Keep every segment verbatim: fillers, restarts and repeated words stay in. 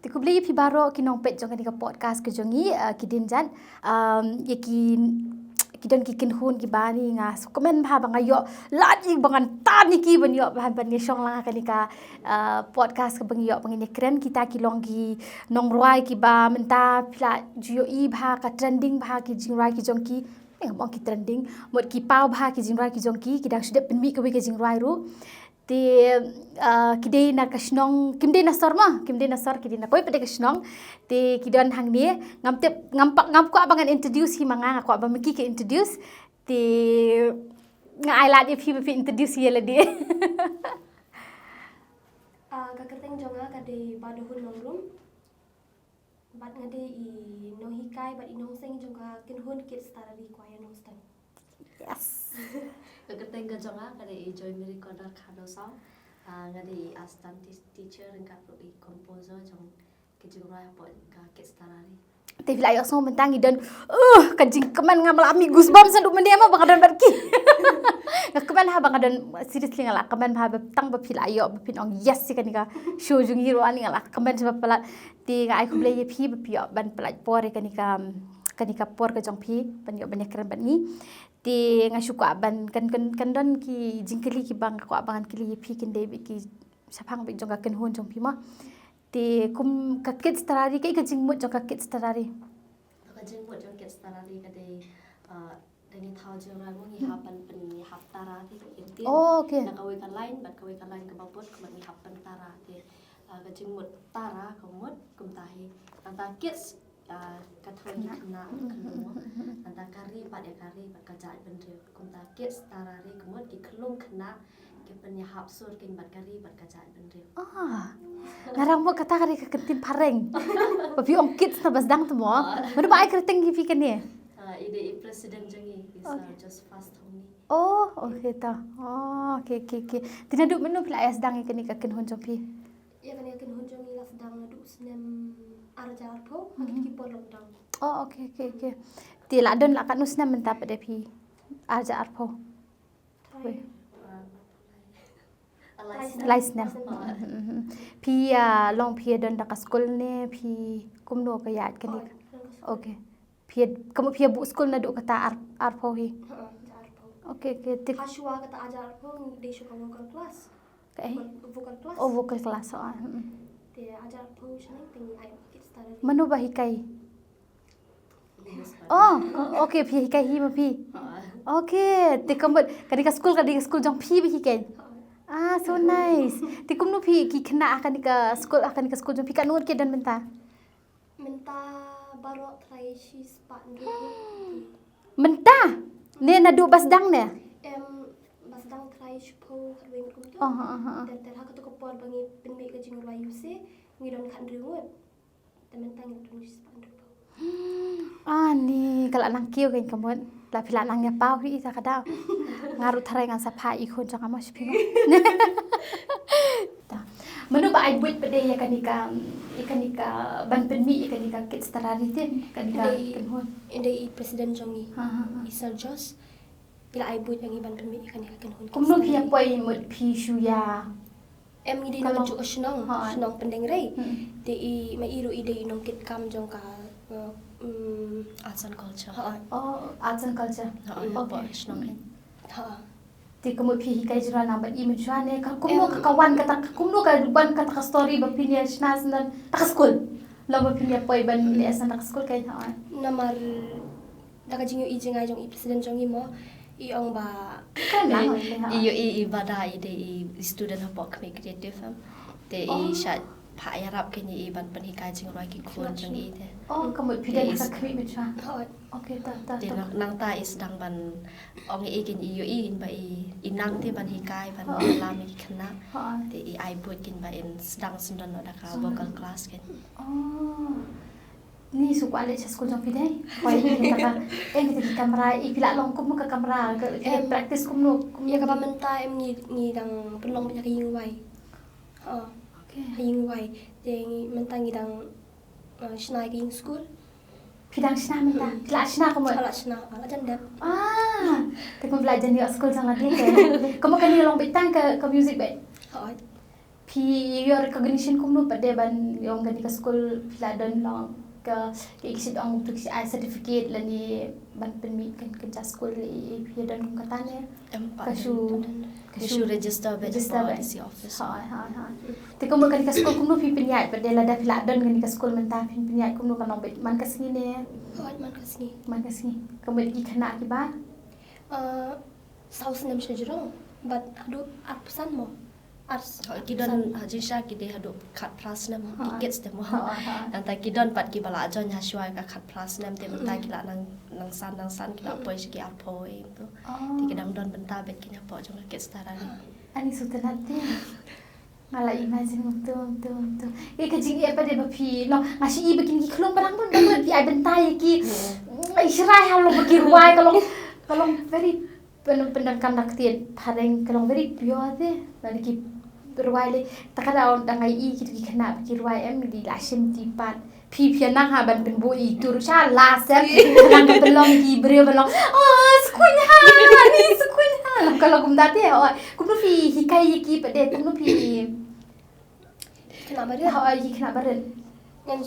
Te khublei ïa phi baroh ki nongpeit jong kane ka podcast ka jong ngi, uh, ki dien jat, um, ïa ki, ki don ki kynhun kiba ni nga sngewkmen bha ba nga ïoh lad ïa ba ngan tan ïa ki ban ïoh ban, ban ïa shong lang ha kane ka, uh, podcast kaba ngi ïoh ba ngin ïa kren. Kita ki long ki nongrwai kiba mynta phi la ju ïohi bha ka trending bha ki jingrwai ki jong ki. Eh, ngam ong ki trending, mut ki paw bha ki jingrwai ki jong ki, ki dang shu dep pynmih kawei ka jingrwai ruh. Te, uh, ki dei na ka shnong, kim dei na sor ma, kim dei na sor, ki dei na kawei pat de ka shnong. Te ki don hangne, ngam tip, ngam pa, ngam kwah ba ngan introduce hi ma nga, nga kwah ba ma ki ka introduce. Te nga ai lad ïa phi ba phi introduce ïa lade. Ah, ka kyrteng jong nga ka dei Badohun Nongrum. Bad nga dei i nonghikai bad i nongseng jong ka kynhun Kids Tarari Choir Nongstoiñ. Yes. Ka kyrteng ka jong nga ka dei i Joy Mary Kodar Khadosau. Ah, nga dei i assistant tea- teacher ryngkat ruh i composer jong ka jingrwai hapoh ka Kids Tarari. Te phi la ïohsngew mynta ngi don, uh, ka jingkmen, nga la mih goosebumps naduh mynne ma ba nga don bad ki. Nga kmen ha ba nga don, seriously nga la kmen ha ba tang ba phi la ïoh ba phin ong yes ïa kane ka show jong ngi ruh ani, nga la kmen sha ba palat. Te nga ai khublei ïa phi ba phi ïoh ban pynlait por ïa kane ka, kane ka por ka jong phi ban ïoh ban ïakren bad ngi. Te nga shu kwah ban, kan, kan, kan don ki jingkylli kiba nga kwah ban kylli ïa phi, kin dei beit ki shaphang beit jong ka kynhun jong phi ma. Te kum ka Kids Tarari, kaei ka jingmut jong ka Kids Tarari? Ka jingmut jong Kids Tarari ka dei, uh, da ngi thaw jingrwai mo ngi hap ban pynïahap tara te ka kyntien. Oh, okay. Na kawei ka line bad kawei ka line kaba bud kumta ngi hap pyn tara te, uh, ka jingmut tara ka mut kumta hi. Nangta kids, uh, ka thoh ki khynnah, khynnah mo. Nangta ka ri pat ïa ka ri bad ka jaitbynriew. Kumta Kids Tarari ka mut ki khyllung khynnah ki pynïahap sur kein bad ka ri bad ka jaitbynriew. Ah. Nga rang mut kata ka dei ka kyntien phareng. Ba phi ong kids na ba sdang te mo. Mano ba ai kyrteng ïa phi kane? Ah, i dei i president jong ngi, i Sir Joseph Thongni. Oh, okay ta. Oh, okay, okay, okay. Te naduh mynno phi la ïa sdang ïa kane ka kynhun jong phi? Ïa kane ka kynhun jong ngi la sdang naduh u snem ar hajar arphew, ha kit ki por lockdown. Oh, okay, okay, okay. Te la don la katno snem mynta pat de phi? Ar hajar arphew. Lai snem. Phi ïa long phi ïa don da ka skul ne phi kumno ka ïaid kane? Okay. Phi ïa, ka mut phi ïa buh skul naduh kata ar, arphew hi. Okay, okay. Te ha shuwa kata ar hajar arphew ngi dei shuh ka vocal class. Kaei? Vocal class. Oh, vocal class. Oh. Te ar hajar arphew shaneng te ngi ai Kids Tarari. Mano ba hikai? Oh, okay, phi hikai hi ma phi. Okay, te ka mut kane ka skul ka dei ka skul jong phi ba hikai. Ah, so nice. Te kumno phi ki khynnah ha kane ka skul, ha kane ka skul jong phi katno ngut ki don mynta? Mynta baroh trai shispah hynriew ngut. Mynta? Ne naduh ba sdang ne? Em, ba sdang trai shiphew khatwei ngut kumto. Ter ter ha kato ka por ba ngi pynmih ka jingrwai U C ngi don khathynriew ngut. Te mynta ngi don shispah hynriewphew. Ani ka la nang kiew kein ka mut. La phi la nang ïa paw hi ita ka daw. Nga ruh tharai ngan sa phah i khun jong nga ma sha phi ma. Mano ba ai buit pat de ïa kane ka, ïa kane ka ban pynmih ïa kane ka Kids Tarari te, kane ka kynhun? I dei i president jong ngi. I Sir Josh. I la ai buit ïa ngi ban pynmih ïa kane ka kynhun. Kumno phi ïa poi mut phi shu ïa Em ngi dei na mynjur ka shnong, shnong Pyndengrei. Te i ma i ruh i dei i nongkitkam jong ka, uh, mm, Arts and Culture. Oh, Arts and Culture. Okay. Shnong. Te ka mut phi hikai jingrualang bad i mynshuwa ne ka kumno ka wan kata, kumno ka wan kata ka story ba phin ïa shna syndon ta ka skul. Long ba phin ïa poi ban leh syndon ta ka skul kai ha. Namar da ka jingïohi jngai jong i president jong i mo i ong ba i ïohi i bada i dei i student hapoh Khmih Creative em. Te i shah phah ïarap kein i ban pynhikai jingrwai ki khun jong i te. Oh, ka mut phi dei ka Khmih Creative. Okay, ta ta. Te nangta i sdang ban ong i kein i ïohi kein ba i nang te ban hikai ban ïalam ïa ki khynnah. Te i ai buit kein ba in sdang syndon noh da ka vocal class kein. Oh. Ni shu kwah leit sha skul jong phi dei. Kwah ïa kita ka, eh, kita ki kamra, i phi la long kumno ka kamra, ka, ka practice kumno, kumno. Ïa kaba mynta em ngi, ngi dang pynlong beit ïa ka ïing wai. Ha. Okay. Ka ïing wai. Te ngi mynta ngi dang, eh, shna ïa ka ïing skul. Phi dang shna mynta? Phi la shna ka mut? La shna, la jan dep. Ah. Te kumno phi la jan ïoh skul jong lade te? Ka mut kane long beit tang ka, ka music beit. Ha. Phi ïoh recognition kumno pat de ban ong kane ka skul phi la don long ka, ka ki shit ong tu ki ai certificate lane ban pynmih kan kan ja skul, i phi don kum kata ne? Em pat. Ka shu, ka shu register bad register bad D C office. Ha ha ha. Te kumno kane ka skul kumno phi pynïaid pat de lada phi la don kane ka skul mynta phi pynïaid kumno ka long bad man ka sngi ne? Hooid man ka sngi. Man ka sngi. Kumno ki khynnah kiba? Uh, saw snem sha jrong bad haduh arphew san mo. Ar ki don ha jingshisha ki dei haduh khatphra snem ki kids te mo. Nangta ki don pat kiba la join ha shuwa ka khatphra snem te mynta ki la nang nang san nang san ki la poi sha ki arphew em tu. Te ki dang don bynta bad ki na pok jong ka kids tara ni. Ani sutanat te. Nga la imagine ngam tu ngam tu ngam tu. E ka jingeh pat de ba phi long nga shi i ba kin ki khlong ba dang don ba phi ai bynta ïa ki. Ai shrai ha long ba ki rwai ka long ka long very Pyn pyndonkam da ktien phareng ka long very pure te. Lada ki rwai le ta ka daw dang ai i ki tu ki khynnah ba ki rwai em di la shim ti pat. Phi phi nang ha ban pynbu i tur sha la sem nang ka pynlong ki briew ban long. Oh skuin ha ni skuin ha. Ka long kumta te. Oh kumno phi hikai ïa ki pat de kumno phi. Khynnah barit. Ha ki khynnah barit. Ngan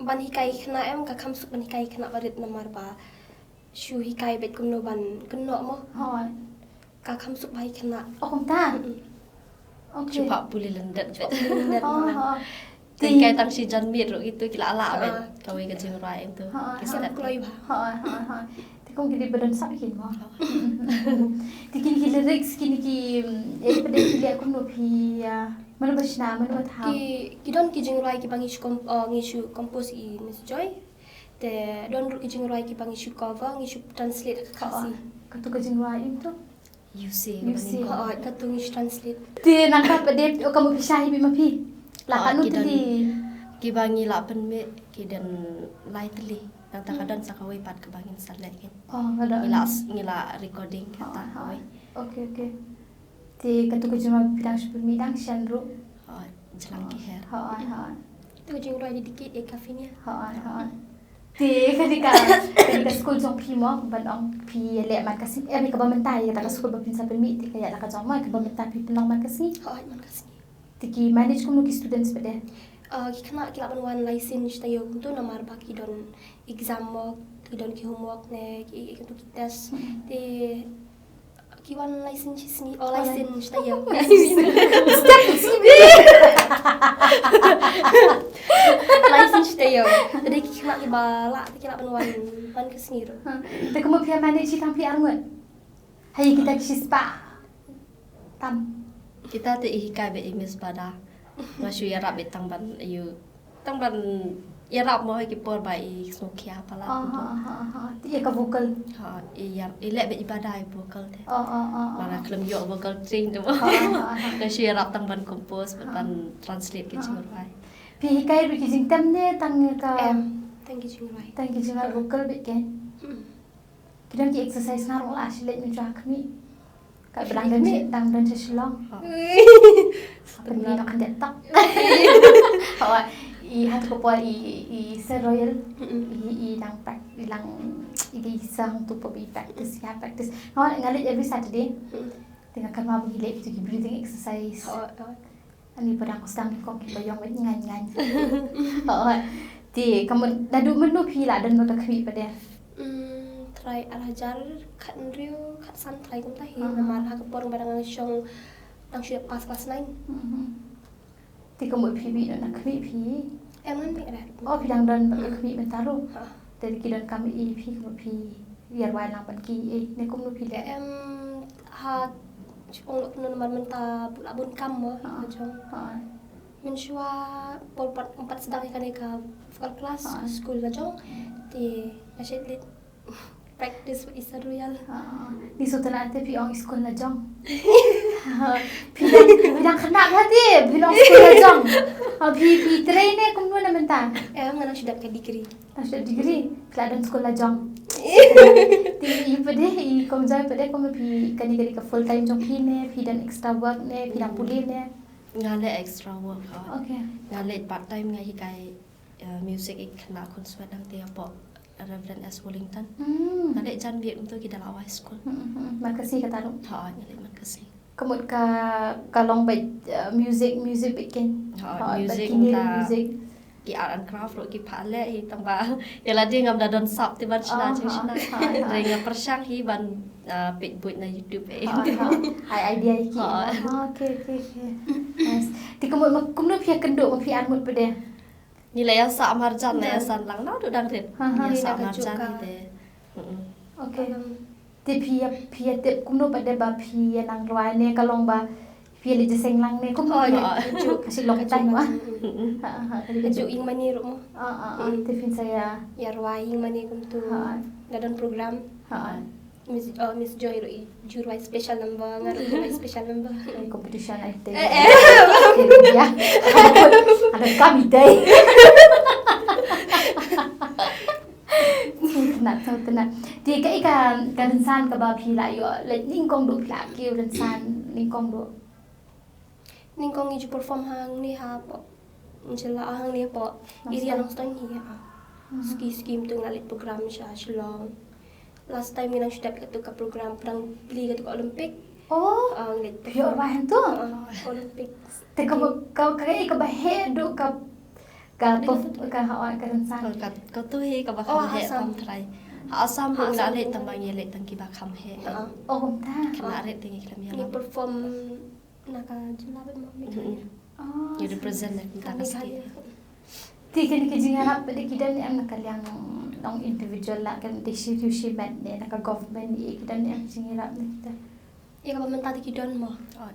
ban hikai khynnah em ka kham suk ban hikai khynnah barit namar ba shu hikai bad kumno ban kynnoh mo. Hooid. Ka kham suk ba hi khynnah. Oh kumta. Okay. Shu pha pule lyndet bad. Lyndet. Te kai tang shi jan miet ruh kitu ki la lah bad kawei ka jingrwai em tu. Ki step kloi ba. Hooid hooid hooid. Te kum ki dei ba don sap kin mo. Te kin ki lyrics kin ki eh pade ki leh kumno phi. Mano ba shna mano ba tham. Ki ki don ki jingrwai ki ba ngi shu ngi shu compose i Miss Joy. Te don ruh ki jingrwai ki ba ngi shu cover ngi shu translate ka Khasi. Katu ka jingrwai im tu. You say you say. Katu ngi shu translate. Te nang ka pade o ka mo pisa hi bi ma phi. La ka nu tli. Ki ba ngi la pen me ki den lai tli. Nang ta ka don sa ka wei pat ka ba ngin sa leh ki. Oh ka don. Ngi la ngi la recording ka ta ka wei. Okay okay. Te katu ka jingrwai phi dang shu pynmih dang shen ruh. Hooid, jlang ki her. Hooid hooid. Tu ka jingrwai di dikit e ka Finia. Hooid hooid. Te ka di ka ka di ka skul jong phi mo ban ong phi leh man ka sngi eh ka ba mynta ïa ka ta ka skul ba phin sa pynmih te ka ïa la ka jong mo ka ba mynta phi pynlong man ka sngi. Hooid man ka sngi. Te ki manage kumno ki students pat de. Ki khynnah ki lah ban wan lai sien shi taïew kumtu namar ba ki don exam mo ki don ki homework ne ki kumtu ki test. Te ki wan lai sien shi sngi o lai sien shi taïew. Step shi. Lai sien shi taïew. Te ki khynnah ki ba lah te ki lah ban wan man ka sngi ruh. Te kumno phi manage shi tang phi arngut. Hai kita ki shi spah. Tam. Kita te i hikai ba i Miss Bada. Nga shu ïarap i tang ban ïu tang ban ïarap mo ha ki por ba i sngewkhia palat. Ha ha ha. Te ïa ka vocal. Ha i ïa i leh ba i Bada i vocal te. Oh oh oh. Ba nga khlem ïoh vocal train te mo. Nga shu ïarap tang ban compose ban translate ki jingrwai. Phi hikai ruh ki jingtem ne tang ka. Em tang ki jingrwai. Tang ki jingrwai vocal bit ke. Ki don ki exercise nga ruh la shi leh mynta khmih. Ka ba dang don shi dang don shi Shillong. Pynmih noh kan dep tak. Hawa i hat ko por i i Sir Royal i i dang prac i dang i dei sang tu po bi practice ya practice. Hawa nga leh every Saturday. Te nga kan ma bu leh kitu ki breathing exercise. Ani pa dang sdang ni kong ki pa yong wet ngan ngan. Oh, ti kamu dadu menu phi la don ba ka khmih pa de. Hmm, trai ar hajar khat nriu khat san trai kumta hi namar ha ka por ba dang shong dang shu pass class nine. Ti kamu phi bi na khmih phi. Em ngan mi re. Oh, phi dang don ba ka khmih mynta ruh. Te ki don kam i phi kamu phi ïa rwai lang ban ki i ne kumno phi le. Em ha Ong lok nang man mynta la bun kam mo ha jong. Mynshuwa por pat ym pat sdang ïa kane ka vocal class ka skul la jong. Te nga shet leit practice with Isa Royal. Ni sutana te phi ong skul la jong. Phi dang phi dang khynnah ba te phi ong skul la jong. Phi phi trei ne kumno na mynta. Em nga nang shu dap ka degree. Nang shu dap degree phi la don skul la jong. Te i pade i kong Joy pade kong phi kane kane ka full time jong phi ne phi don extra work ne phi dang pule ne. Nga leh extra work. Okay. Nga leh part time nga hikai music i khynnah khun swet nangta hapoh Reverend S Wellington. Nga leh jan biek mynta ki da la wai skul. Man ka sngi kata ruh. Ha nga leh man ka sngi. Ka mut ka, ka long bad, uh, music, music bad kin. Ha, music, kine music. Ki art and craft ruh ki pha leh hi, tang ba ïa lade ngam da don sap te ban shna, shna. Hynrei nga pyrshang hi ban, uh, peit buit na YouTube eh. Ai idea ki. Okay, okay, okay. Nice. Te ka mut kumno phi ïakynduh, ma phi arngut pat de? Ngi la ïa sah marjan, la ïa san lang na u dang rit. Ngi la ïa sah marjan hi te. Okay. Te phi ïa, phi ïa tip kumno pat de ba phi ïa nang rwai ne ka long ba phi ïa leit jingïaseng lang ne kumno? Ka shu long time ba. Ka ju ing mane ruh mo. Te phin sa ïa. Ïa rwai ing mane kumtu. Da don program. Miss, oh, Miss Joy ruh i ju rwai special number, nga ruh rwai special number. Competition ai te. Ya. Ada kami dai. Tena, tena. Te kaei ka, ka rynsan kaba phi la ïoh, like, nyngkong duh phi la kiew rynsan, nyngkong duh. Nyngkong ngi ju perform hangne hapoh jylla, hangne hapoh area Nongstoiñ hi ha. Ski, ski mynta nga leit program sha Shillong. Last time ngi nang shu dep katu ka program pynang plie katu ka Olympic. Oh. Ah, ngi leit Phi ïoh rwai hangto? Olympic. Te ka, ka, ka, ka ba heh duh ka, ka, ka, ka rynsan. Katu hi kaba kham heh kam trai. Ha Assam ruh ngi la leit tang ba ngi leit tang kiba kham heh. Oh, kumta. Kane rit te ngi khlem ïa. Ngi perform na ka jylla ba mo Meghalaya. Ngi represent na ka ski. Te kine ki jingïarap de ki don em na ka liang long individual la ka de shi tu shi met ne na ka government, ïa ki don em jingïarap ne kita? Ïa kaba mynta te ki don mo.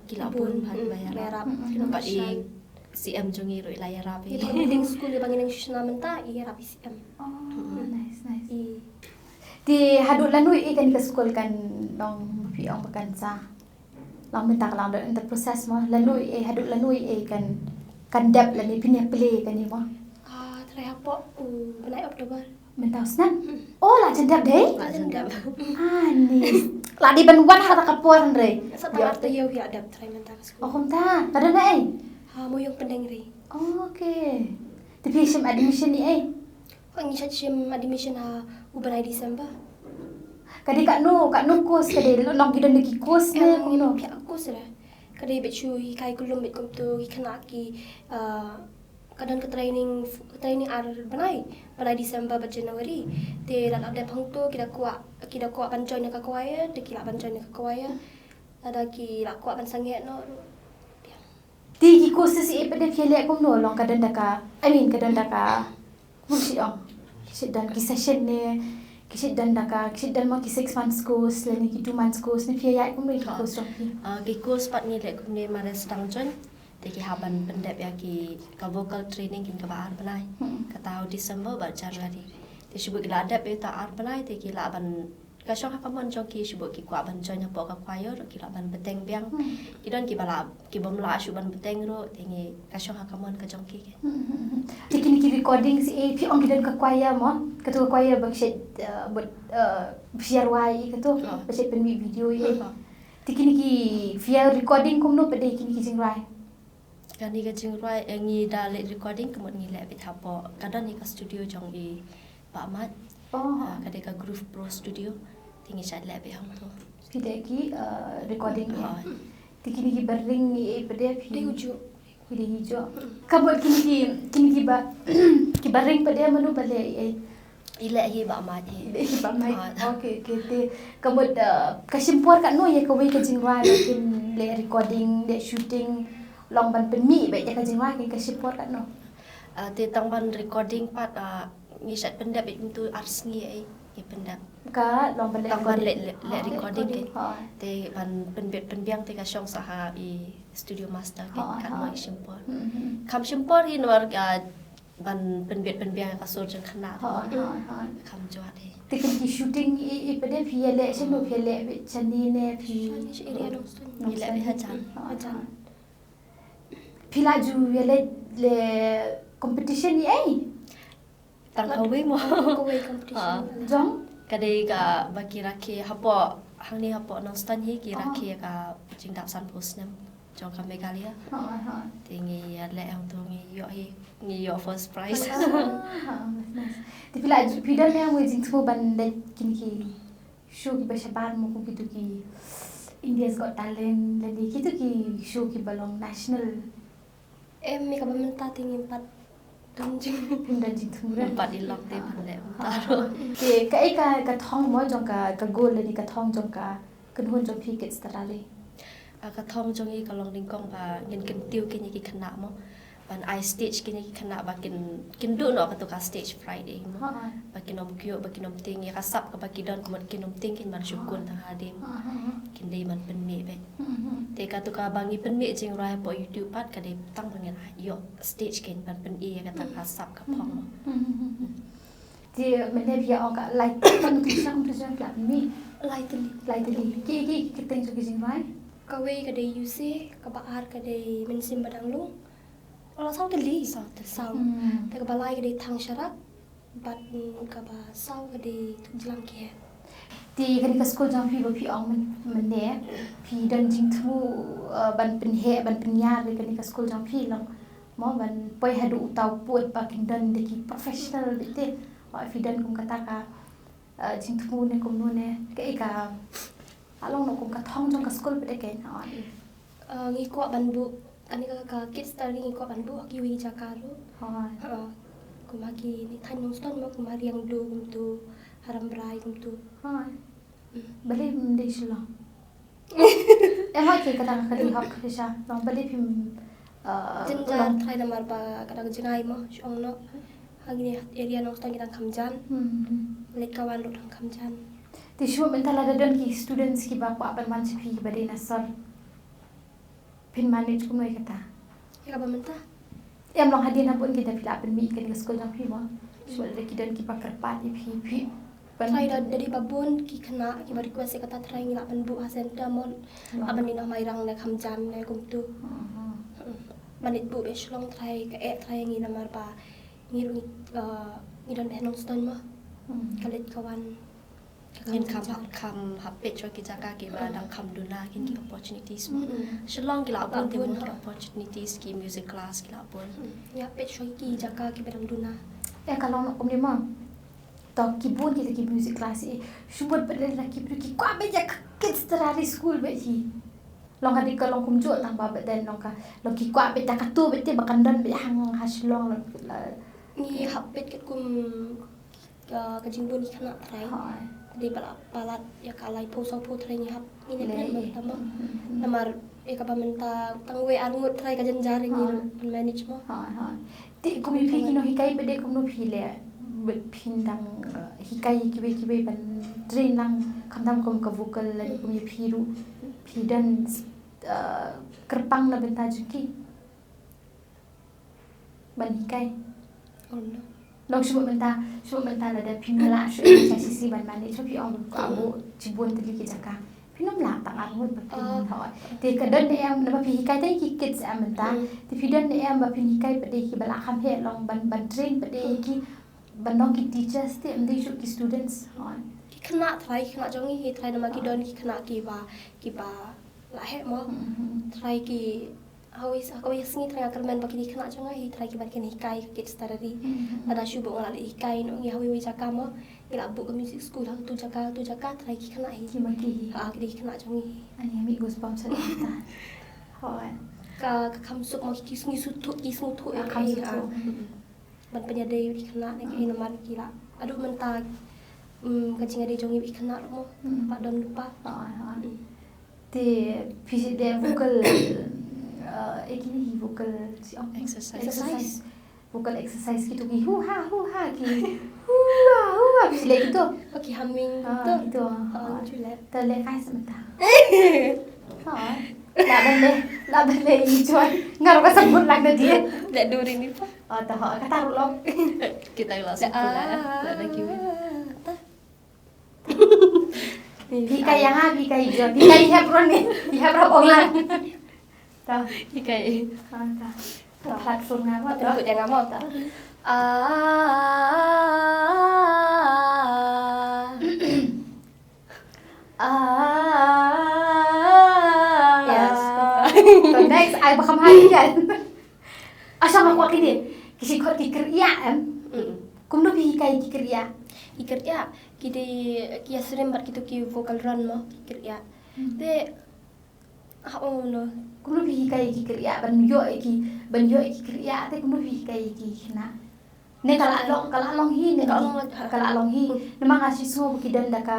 Ki la bun bha ba ïarap. Bad i C M jong ngi ruh i la ïarap i. Ïa ka boarding school ïa ba ngi nang shu shna mynta i ïarap i C M. Oh, nice, nice. Te haduh lano ïa kane ka skul kan long, phi ong ba kan sa? Long mynta ka long under process mo. Lano ïa, haduh lano ïa kan, kan dep lane phin ïa plie kane mo? Ah, trai hapoh u bnai October. Mynta u snem? Oh, la jan dep dei? La jan dep. Ani. La dei ban wan ha ka por hynrei. Sa ta la dep trai mynta ka skul. Oh, kumta. Ka don ei? Ha, mo ïong pyndeng ri. Okay. Te phi shim admission ïa ei? Ngi shait shim admission ha u bnai December. Ka dei katno, katno course ka dei, long ki don da ki course ne kumno? Phi course re. Ka dei bad shu hikai kyllum bad kumtu ki khynnah ki, ah, ka don ka training, training ar bnai, bnai December bad January. Te lada dep hangto ki da kwah, ki da kwah ban join na ka choir, te ki lah ban join na ka choir. Lada ki lah kwah ban sangeh noh ruh. Te ki courses ïa pat de phi leh kumno, long ka don da ka, I mean ka don da ka Kumno shi ong? Ki shait don ki session ne, ki shait don da ka, ki shait don mo ki six months course lane ki two months course ne, phi ïa ïaid kumno ki course jong phi? Ah, ki course pat ngi leh kumne, mar sdang join te ki hap ban pyndep ïa ki, ka vocal training kin kaba ar bnai. Kata ha u December bad January. Te shibun ki la dep ïa ta ar bnai te ki lah ban Ka shong ha ka mon jong ki, shibun ki kwah ban join hapoh ka choir, ki lah ban bteng biang. Ki don kiba lah, ki bym lah shuh ban bteng ruh, te ngi, ka shong ha ka mon ka jong ki. Te kine ki recording shi, eh, phi ong ki don ka choir mo, katu ka choir ba ki shait, eh, ba, eh, phi ïa rwai ïa katu, ba shait pynmih video ïa. Te kine ki phi ïa recording kumno pat de kine ki jingrwai? Kane ka jingrwai, eh, ngi da leh recording ka mut ngi leh beit hapoh. Ka don hi ka studio jong i Bah Mait. Oh. Ah, ka dei ka Groove Pro Studio. Te ngi shait leh beit hangto. Phi dei ki, eh, recording ïa. Te kine ki ba ring ngi, eh, pat de phi. Dei u juh. Phi dei u juh. Ka mut kine ki, kine ki ba, ki ba ring pat de mano ba leh, eh. I leh hi Bah Mait hi. I leh hi Bah Mait. Okay, okay. Te ka mut, eh, ka shim por katno ïa kawei ka jingrwai ba kin leh recording, leh shooting, long ban pynmih beit ïa ka jingrwai, ka shim por katno? Ah, te tang ban recording pat, ah, ngi shait pyndep beit kumtu ar sngi ei, ngi pyndep. Ka long ban leh recording. Tang ban leh, leh recording te. Te ban pynbeit pynbiang te ka shong sa ha i studio master te, katno i shim por. Kam shim por hi namar, ah, ban pynbeit pynbiang ka sur jong khynnah. Hooid, hooid, hooid. Kam jwat hi. Te kine ki shooting i, i pat de phi ïa leh shano, phi ïa leh beit shane ne phi? Ngi leh beit hajan. Hajan. Phi la ju ïa leh, leh competition ïa ei? Tang kawei mo. Kawei competition. Jong? Ka dei kaba ki rakhe hapoh, hangne hapoh Nongstoiñ hi ki rakhe ka jingdap sanphew snem jong ka Meghalaya. Te ngi ïa leh hangto, ngi ïoh hi, ngi ïoh first prize. Te phi la, phi don ne mo jingthmu ban leh kine ki show kiba shabar mo, kum kitu ki India's Got Talent lane kitu ki show kiba long national? Em, ïa kaba mynta te ngim pat don jing. Ngim don jingthmu re. Ngim pat ïa lok te ban leh mynta ruh. Te kaei ka, ka thong mo jong ka, ka goal lane ka thong jong ka kynhun jong phi Kids Terrari? Ah, ka thong jong ngi ka long nyngkong ba ngin kyntiew kine ki khynnah mo. Ban ai stage kine ki khynnah ba kin, kin duh noh katu ka stage fright mo. Ha, ha. Ba kin ym kiew, ba kin ym tieng ïa ka sap kaba ki don, ka mut kin ym tieng kin ban shu kun tang hadien. Ha, ha, ha. Kin dei ban pynmih beit. Hmm, hmm. Te katu kaba ngi pynmih jingrwai hapoh YouTube pat ka dei tang ba ngin ïoh stage kin ban pyni ïa kata ka sap ka phong mo. Hmm, hmm, hmm, hmm. Te mynne phi ong ka lai, tang tu sha kum tu sha phi la pynmih? Lai tylli. Lai tylli. Ki, ki, ki kyrteng jong ki jingrwai? Kawei ka dei Use, kaba ar ka dei Mynsiem Ba Dang Lung. Oh, saw tylli. Saw tylli. Saw. Hmm. Te kaba lai ka dei Thang Sharak, bad, mm, kaba saw ka dei Thukjlang Ki Heh. Te kane ka skul jong phi ba phi ong myn-, mynne, phi don jingthmu, uh, ban pynheh, ban pynïar ïa kane ka skul jong phi long mo, ban poi haduh uta u pud ba kin don da ki professional beit te. Ba phi don kum kata ka, uh, jingthmu ne kumno ne, kaei ka, ka long noh kum ka thong jong ka skul beit te, kaei na ong. Uh, ngi kwah ban buh, kane ka, ka Kids Terrari ngi kwah ban buh ha kiwei ki jaka ruh. Hooid. Uh, kum ha kine thaiñ Nongstoiñ mo, kum ha Riangdo kumtu, ha Rambrai kumtu. Hooid. Mm. Balei ym dei Shillong? Em, hooid, kata ka dei hok phi sha. Long balei phim, uh, jynjar long trai namar ba ka dang jngai mo, shu ong noh. Ha kine area Nongstoiñ ki dang kham jan. Hmm. Leit ka wan ruh dang kham jan. Te shu mynta lada don ki students kiba kwah ban wan sha phi kiba dei na sor, phin manage kumno ïa kata? Ïa kaba mynta? Em, long hadien ha bun ki da phi lah pynmih kane ka skul jong phi mo. Shu lada ki don kiba kyrpad ïa phi, phi ban trai da, da dei ba bun ki khynnah kiba request ïa kata, trai ngi lah ban buh ha center mo. Long. Haba ngi noh Mairang ne Khamjan ne kumtu. Mhm. Hmm. Ban leit buh beit Shillong trai ka eh trai ngi namar ba ngi ruh ngi, uh, ngi don beit Nongstoiñ mo. Hmm. Ka leit ka wan. Ngin kham hap, kham hap peit shuwa ki jaka kiba dang kham duna kine ki opportunities mo. Mm-mm. Shillong ki la bun te bun ki opportunities, ki music class ki la bun. Mm. Ngi hap peit shuwa ki jaka kiba dang duna. Eh, ka long noh kumne mo. To ki bun kita ki music class, eh, shu mut bad lada ki briew ki kwah beit ïa ka Kids Terrari School beit hi. Long ka dei ka long kumjuh tang ba bad then long ka, long ki kwah beit ïa katu beit te ba kan don beit hang ha Shillong long la. Ngi hap peit katkum ka, ka jingbun ki khynnah trai. Hooid. Dei ba la palat ïa ka laiphew sawphew trai ngi hap ngi ne pynban mo. Hmm, hmm, hmm. Namar ïa kaba mynta tang wei ar ngut trai ka jynjar ngi ruh manage mo. Hooid, hooid. Te kum ïa phi ki nonghikai pat de kumno phi leh? Bad phin dang, uh, hikai kiwei kiwei ban train lang khamtam kum ka vocal lane kum ïa phi ruh phi don, uh, kyrpang na bynta jong ki ban hikai. Oh, no. Long shu mynta, shu mynta lada phim lah shu ïa shisha ban manage, shu phi ong ko abu jibun tylli ki jaka. Phin ym lah tang ar ngut ba phin hoi. Te ka don ne em naba phi hikai tang ki kids em mynta. Mm. Te phi don ne em ba phin hikai pat de ki ba la kham heh long ban, ban train pat de ki ban long ki teachers te em dei shu ki students. Hoi. Ki khynnah trai, ki khynnah jong ngi hi trai namar ki don ki khynnah kiba, kiba la heh mo. Mm-hmm. Trai ki Hawei, hawei sngi trai nga kyrmen ba kine ki khynnah jong nga hi trai ki ban kin hikai ka Kids Terrari. Mhm. Lada shu bun nga la leit hikai noh ngi hawei hawei jaka mo. Ngi la buh ka music school ha tu jaka, tu jaka trai ki khynnah hi. Ki ma ki hi. Ha, ki dei ki khynnah jong ngi hi. Ani ami goosebumps sa ta. Hoi. Ka, ka kham suk mo ki sngi suthu, ki suthu. Ah, kham suthu. Mm-mm. Ban pynïadei ïa ki khynnah ne ki namar ki la. Aduh mynta, mm, ka jingïadei jong ngi ïa ki khynnah ruh mo. Mm. Pat don lypa. Hoi, hoi. Mm. Te phi shu dei vocal, eh, eh, kine hi vocal, si ong exercise. Exercise. Vocal exercise kitu ki hu ha, hu ha ki. Hu ha, hu ha, phi shu leh kitu. Oh, ki humming tu. Ah, kitu. Oh, ah, kitu leh. Te leh kai sa mynta. Ha. La ban leh, la ban leh i joy. Nga ruh ka sangkut lang na dia. Leh do re mi fa. Oh, ta ha, kata ruh long. Kita la sangkut la. La da ki. Phi kai ïa nga, phi kai ïa nga, phi kai hep ruh ni, phi hep ruh ong lang. Ta. Phi kai. Ah, ta. Ta platform nga mo ta. Pynbud ïa nga mo ta. Ah. Ah. Yes. Ta next, ai ba kham hai ïa. Asa nga kwah kine, ki shi khot ki kyrïah em. Mm. Kumno phi hikai ki kyrïah? Ki kyrïah, ki dei ki ïasyriem bad kitu ki vocal run mo, ki kyrïah. Mm. Te Ha, oh no. Kumno phi hikai ki kyrïa ban ïoh ki, ban ïoh ki kyrïa te kumno phi hikai ki khynnah? Ne ka la long, ka la long hi ne? Ka la long, ha. Ka la long hi. Namar nga shu sngew ba ki don da ka,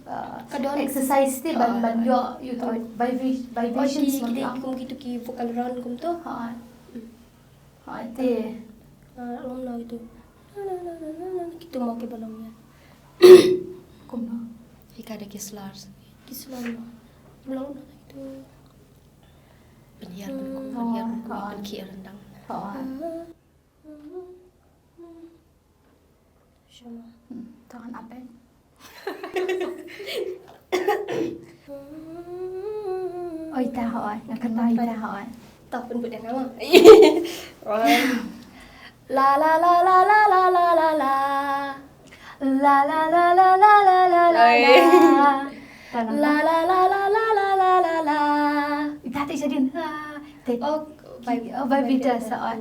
uh, ka don exercise te ban, ban ïoh, ïoh tu vibra-, vibrations. Ki, ki dei kum kitu ki vocal round kumto. Ha. Ha te. Ah, long na itu. Kitu mo ki ba long ïa. Kumno? Hikai da ki slurs. Ki slurs mo. Long na itu. Pynhiar pynkhih, pynhiar pynkhih, pynkhih ryndang. Ha. Shema. Hmm, to ngan ap eh. Oi ta hoi, nga kata oi ta hoi. Ta pynbud ïa nga ma. La la la la la la la la la. La la la la la la la la la. Oi. La la la la la la la la la. Ita te jadin. Te. Oh, bai, oh, bai bita sa oi.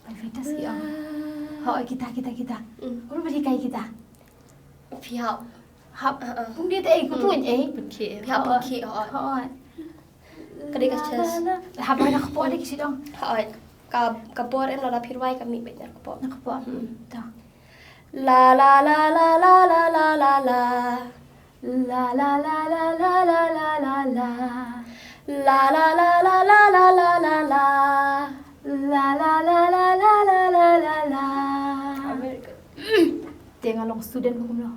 Bai bita si ong. Hoi kita, kita, kita. Uru beri kai kita. Phi hap. Hap. Pung dia te eh, ku tuin eh. Pynkhih. Phi hap pynkhih, hoi. Hoi. Ka dei ka chest. Hap, hap, hap, hap, hap, hap. Hoi. Ka, ka bor em la la phi rwai ka mih beit na ka por. Na ka por. Hmm. Ta. La la la la la la la la la. La la la la la la la la la. La la la la la la la la la. La la la la la la la la la. Ah, very good. Te nga long student kumno.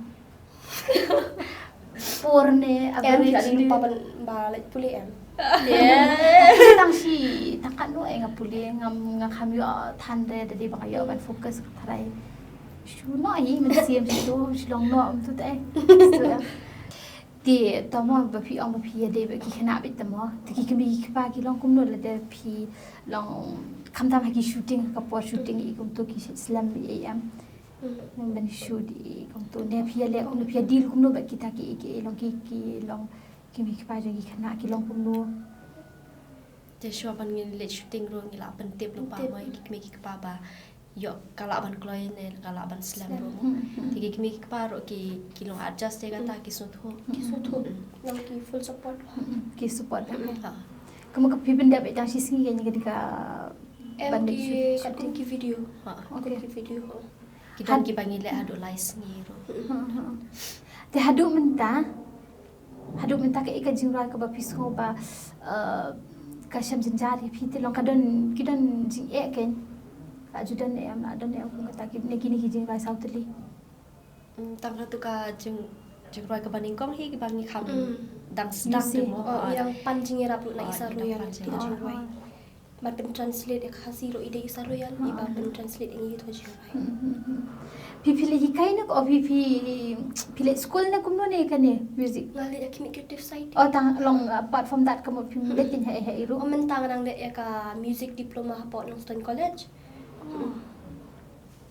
Por ne average. Em, average ni pa ban ba leh pule em. Yeah. Tang shi, tang katno eh nga pule, nga, nga kham ïoh than de, de, de ba nga ïoh ban focus ka tharai. Shu noh hi, mynsiem shu, shu long noh, mynta te. Te, to mo ba phi ong ba phi ïa dei bad ki khynnah beit te mo. Te ki kmie ki kpa ki long kumno lada phi long khamtam ha ki shooting, ka por shooting i kumto ki slem i em. Ban shoot i kumto ne phi ïa leh kumno, phi ïa deal kumno bad kita ki, ki long ki, ki long ki kmie ki kpa jong ki khynnah ki long kumno. Te shuwa ban ngin leit shooting ruh ngi la pyntip lypa mo ïa ki kmie ki kpa ba ïoh ka lah ban kloi ne ka lah ban slem ruh mo. Te ki kmie ki kpa ruh ki, ki long adjust ïa kata, ki sngewthuh. Ki sngewthuh. Long ki full support. Ki support. Ha. Kumno ka phi pyndep ïa tang shi sngi ka, ka dei ka ban leit shooting? Em, ki, ka kum ki video. Ha. Kum ki video. Ki don kiba ngi leh haduh lai sngi ruh. Te haduh mynta, haduh mynta kaei ka jingrwai kaba phi sngew ba, eh, ka shem jynjar ïa phi, te long ka don, ki don jingeh kein. Ka ju don em, la don em kum kata ki, ne kine ki jingrwai saw tylli. Mm, tang katu ka jing, jingrwai kaba nyngkong hi kiba ngi kham dang sdang te mo. Oh, ngi dang pan jingïarap ruh na i Saroyan, ki jingrwai. Ban pyn translate ïa ka Khasi ruh i dei i Saroyan, i ba pyn translate ïa ngi ïa ka jingrwai. Phi, phi leh hikai ne ko phi, phi, phi leh skul ne kumno ne kane music? Nga leh ïa ka Khmih Creative Society. Oh, tang long, uh, apart from that ka mut phi leh kin ha, ha i ruh? Oh, mynta nga dang leh ïa ka music diploma hapoh Nongstoiñ College.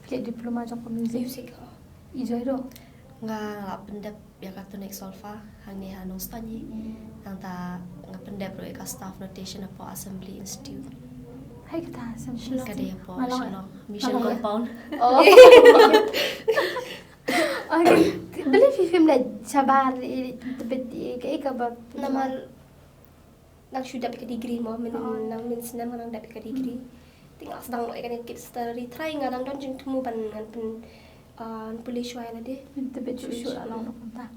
Phi leh diploma jong ka music? Music, ha. I Joy ruh? Nga, nga la pyndep ïa ka tonic solfa hangne ha Nongstoiñ hi. Nangta nga pyndep ruh ïa ka staff notation hapoh Assembly Institute. Hai kata Assembly Institute? Ka dei hapoh Shillong. Mission Compound. Oh. Balei phi, phim leh shabar ïa, ïa, ïa, ïa, ïa kaba namar nang shu dep ïa ka degree mo, mynta nang mynta snem nang dep ïa ka degree. Te nga sdang noh ïa kane Kit Starry, trai nga dang don jingthmu ban ngan pyn, ah, pule shuwa ïa lade. Mynta bit shu shu la long noh mynta.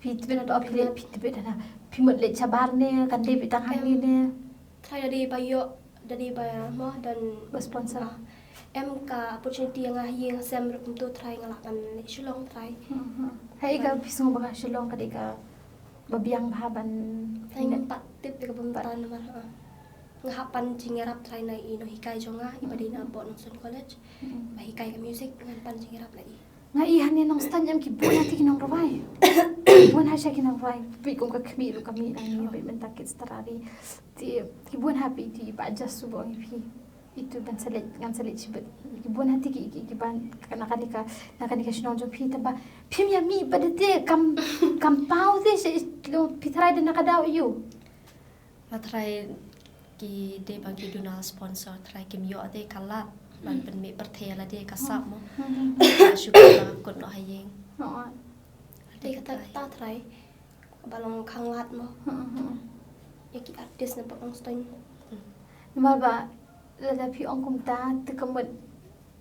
Phi tbit, oh, phi leh, phi tbit hana. Phi mut leh shabar ne kan dei bit tang hangne ne? Trai da dei ba ïoh, da dei ba mo don ba sponsor. Ah, em ka opportunity ïa nga ha ïing ha sem ruh kumto trai nga lah ban leh Shillong trai. Hai ka phi sngew ba ka Shillong ka dei ka ba biang bha ban. Trai ngam pat tip ïa ka bynta namar, ah, nga hap pan jingïarap trai na i nonghikai jong nga iba dei na hapoh Nongstoiñ College. Ba hikai ka music ngan pan jingïarap na i. Nga i hangne Nongstoiñ em ki bun ha te ki nongrwai. Ki bun ha sha ki nongrwai. Phi kum ka khmih ruh ka mih nangne, phi mynta Kit Starry. Te ki bun ha phi te ba just suba ong ïa phi. Itu ban sa leit, ngan sa leit shibit. Ki bun ha te ki, ki, ki ban na kane ka, na kane ka shnong jong phi te ba phim ïa mih pat te kam, kam paw te sha phi trai da na ka daw ïa u. Ba trai ki dei ba ki duna sponsor trai kim ïoh te ka lad ban pynmih pyrthei la dei ka sap mo. Shu ka kut noh ha ïing. Te kata ta trai ba long khanglad mo. Ïa ki artist na pdeng stage. Namar ba lada phi ong kumta te ka mut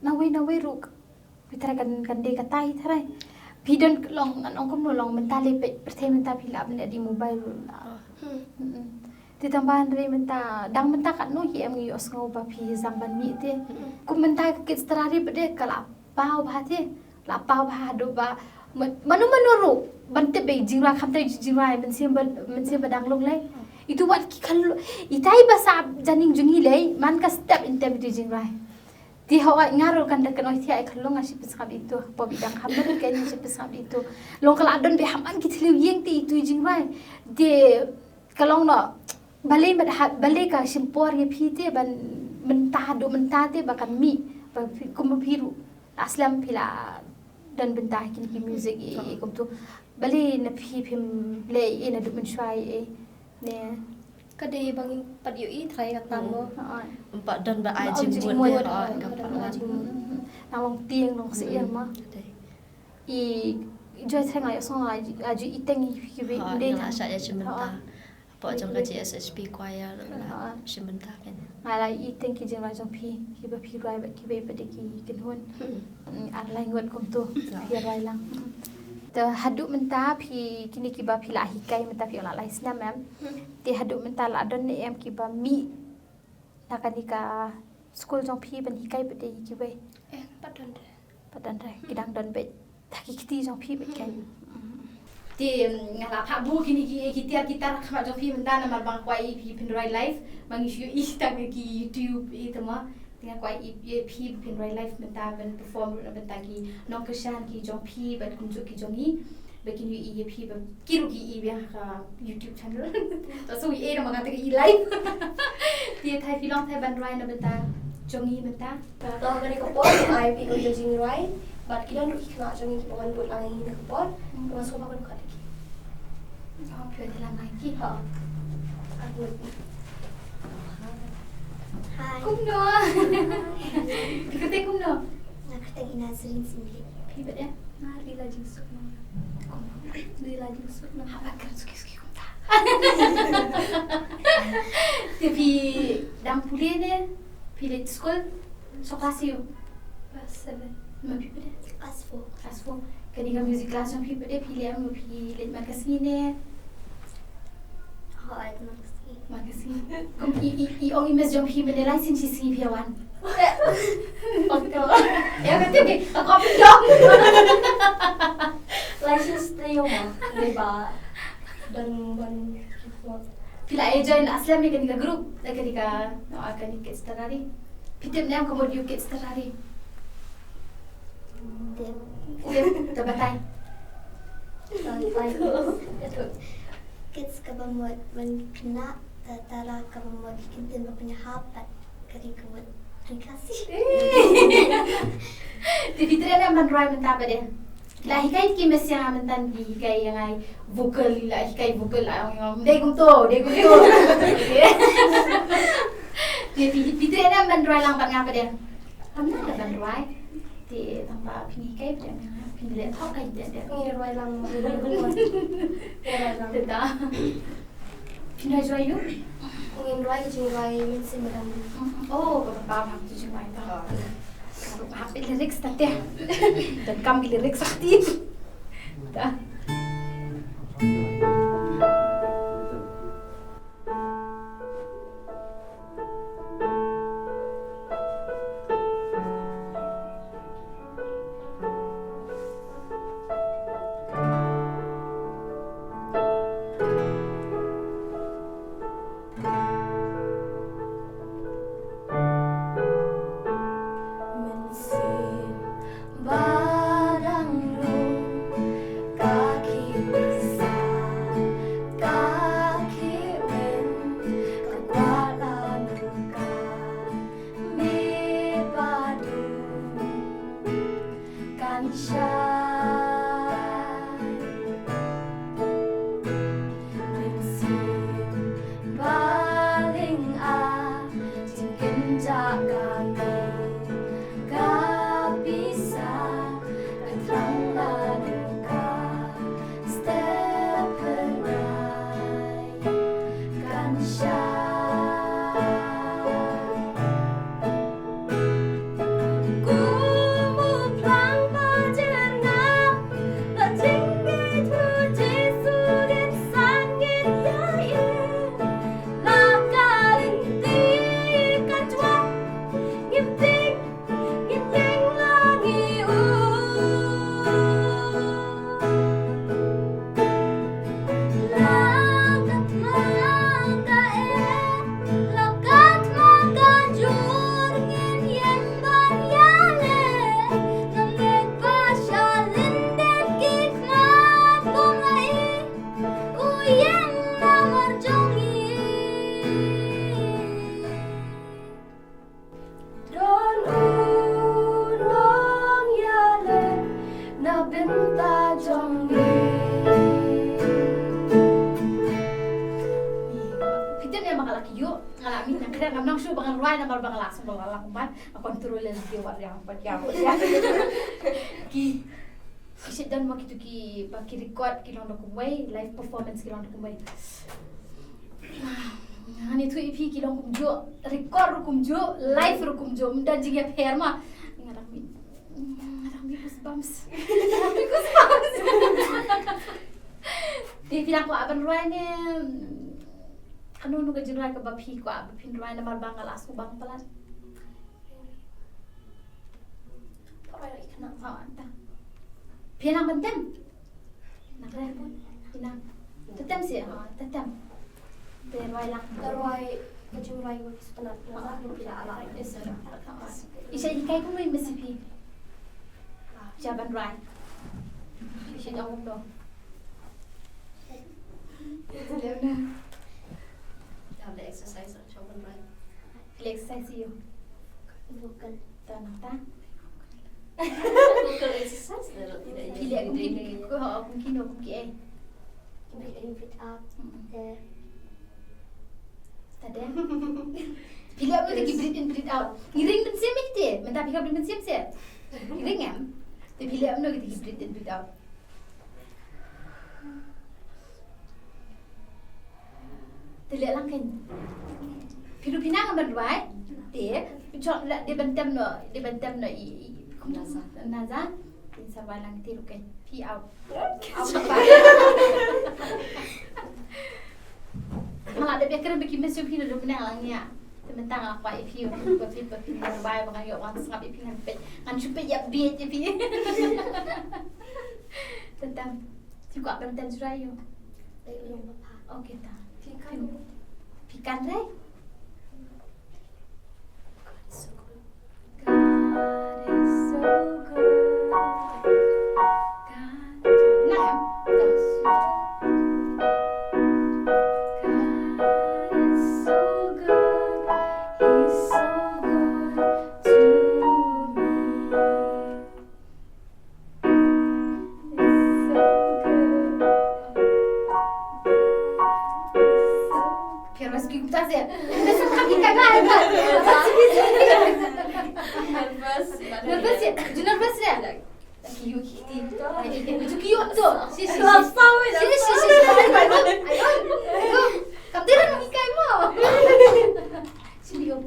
nawei nawei ruh phi tharai kan, kan dei katai tharai. Phi don long, ngan ong kumno long mynta lei peit pyrthei mynta phi lah ban leh da i mobile ruh lah. Hmm. Mm-mm. Te tang ba hynrei mynta, dang mynta katno hi em ngi ïohsngew ba phi zang ban mih te. Mm-mm. Kum mynta ka Kids Terrari pat de ka la paw bha te. La paw bha haduh ba ma-, mano mano ruh ban tip ba i jingrwai khamtam i jingrwai mynsiem ba, mynsiem ba dang long lei. Itu wat ki khlong, itai ba sah janmiet jong ngi lei man ka step in tip itu jingrwai. Te hooid nga ruh kan da kynnoh thiah i khlong nga shu pynsngap itu. Hapoh bidang khamtam kan shu pynsngap itu. Long ka la don ba ha man ki thliew ïing te itu i jingrwai. Te ka long noh, balei mad ha, balei ka shim por ïa phi te ban mynta haduh mynta te ba kan mih ba phi, kum ba phi ruh la slem phi la don bynta ha kine ki music ïa, ïa kumtu. Balei na phi phim leh ïa naduh mynshuwa ïa ne? Ka dei ba ngim pat ïohi trai ka tam mo. Hooid. Ym pat don ba ai jingmut, hooid, ka pat ai jingmut. Nang long tieng long syiar ma. Ka dei. I Joy thrang ai song ai ju i teng i phi ki wei. Hooid, dei nga la shah ïa shim bynta. Hooid. Hapoh jong ka J S H P choir la shim bynta kan. Nga la i teng ki jingrwai jong phi, kiba phi rwai bad kiba i pat de ki kynhun. Mm, ar lai ngut kumtu phi rwai lang. Te haduh mynta phi kine kiba phi la hikai mynta phi la lai snem em. Te haduh mynta la don ne em kiba mih na kane ka skul jong phi ban hikai pat de kiwei? Eh, pat don de. Pat don de, ki dang don beit. Ta ki kti jong phi beit kai. Te, mm, nga la phah buh kine ki, ki tiar ki tar ha khmat jong phi mynta namar ba nga kwah ïa phi phin rwai live, ba ngi shu ïohi tang ki YouTube ïa te ma. Te nga kwah ïa, ïa phi phin rwai live mynta ban perform ruh na bynta ki nongkyrshan ki jong phi bad kumjuh ki jong ngi. Ba kin ïohi ïa phi ba ki ruh ki ïohi biang ha ka YouTube channel. To so ïa namar kata ka ïohi live. Te thai phi long thai ban rwai na bynta jong ngi mynta. To kane ka por ai phi ka jingrwai bad ki don ruh ki khynnah jong ngi kiba wan bud lang ïa ngi na ka por. Wan sngewbha ban khot ïa ki. Oh, phi wan lang ïa ki. Ha. Hi. Kumno? Phi kyrteng kumno? Nga kyrteng Ina Srin Singlit. Phi pat de? Nga Lila Jingsuk. Lila Jingsuk. Haba kren suki suki kumta. Te phi dang pule ne? Phi leit skul? Shu klas ïa u? Klas seven. Ma phi pat de? Klas four. Klas four. Kane ka music class jong phi pat de phi leh em, phi leit man ka sngi ne? Hooid, man ka sngi. Man ka sngi. Kum i, i, i ong i miss jong phi mynne lai sien shi sngi phi wan. Paka. Ïa ka tip ka kop jong. Lai sien shi sngi ma. Dei ba don ban. Phi la enjoy na slem ïa kane ka group, ïa kane ka, oh, kane Kids Terrari. Phi tip ne em ka mut ïa u Kids Terrari? Tip. Tip, to batai. Batai. Kids kaba mut ban khynnah, ta-, terra kaba mut ki kyntien ba pynïahap, bad kane ka mut ban Khasi. Te phi treh ne em ban rwai mynta pat de? La hikai ki miss ïa nga mynta, ki hikai ïa nga vocal, la hikai vocal, la ong ong dei kumto, dei kumto. Te phi, phi treh ne em ban rwai lang bad nga pat de? Kam nang da ban rwai. Te tang ba phin hikai pat de ïa nga, phin leh thok kai de de. Ngi rwai lang. Ngi rwai lang. Te da. Phin rwai jingïaid? Ngin rwai ka jingrwai Mynsiem Badonbor. Oh, kaba bha ka jingrwai ta. Ka ruh hap lyrics ta te. Donkam ki lyrics sa kti. Ta. Mynsiem ba dang rung, ka khih pisa, ka khih win, ka kwah la nangka, me ba dum kan shai. Mynsiem ba lyngba, jingkynjah ka mih, ka pisa, ka thrang la nangka, step kynrai kan Ngam nang shuh ba ngan rwai namar ba nga la sngewbha lang ban control lem ki wat ïa wat ïa wat ïa. Ki ki shit don mo kitu ki ba ki record ki long da kumwei, live performance ki long da kumwei. Ani tu ipi ki long kumjuh, record ruh kumjuh, live ruh kumjuh, mdan jingïapher ma. Nga dang mih, nga dang mih goosebumps. Nga dang mih goosebumps. Te phi dang kwah ban rwai ne? Kano kano ka jingrwai kaba phi kwah ba phin rwai namar ba nga la sngewbha ban palat. Phi nang ban tem? Nang re. Phi nang. Te tem seh, ha, te tem. Te rwai lang. Te rwai ka jingrwai ba phi sngewtynnat. Nga la phi la ala. Isa hikai kumno i masi phi. Jaban rwai. Isa jong kumno. Jaban exercise. Phi leh exercise ïa u. Vocal. Ta na ta. Vocal exercise da lo tidak. Phi leh kum ki, kum ki, ho, kum kino, kum kiei. Kum kiei, breathe up. Hmm. Eh. Ta de. Phi leh kum ki breathe in, breathe out. Ngi ring mynsiem ïa kite. Mynta phi ka ring mynsiem seh. Ngi ring em. Te phi leh kum ki breathe in, breathe out. Te leh lang kein. Phi ruh phi nang ban rwai. Te phi chong la de ban tem noh, de ban tem noh i, i kum naza. Naza. Te sa rwai lang te ruh kein. Phi out. Out. Nga la dep ïakren bad ki mess jong phi naduh mynne lang ïa. Te mynta nga kwah ïa phi, ba phi, ba phi nang rwai ba nga ïoh, nga sngap ïa phi ngan peit. Ngan shu peit ïa beit ïa phi. Te tam. Phi kwah ban tem shuwa ïa u? Dei u long papa. Okay ta. Phi kan. Phi kan re? God is so good. God is so good. God. Nah, em? God is so good. He's so good to me. Phi rescue kumta seh. Nervous. Nervous seh. Ju nervous seh. Ki ïoh kiti. Ju ki ïoh tu. Shi, shi, shi. Shi, shi, shi. Ayo, ayo, ayo. Kam dei lah nak ikai mo. Shi, ïoh.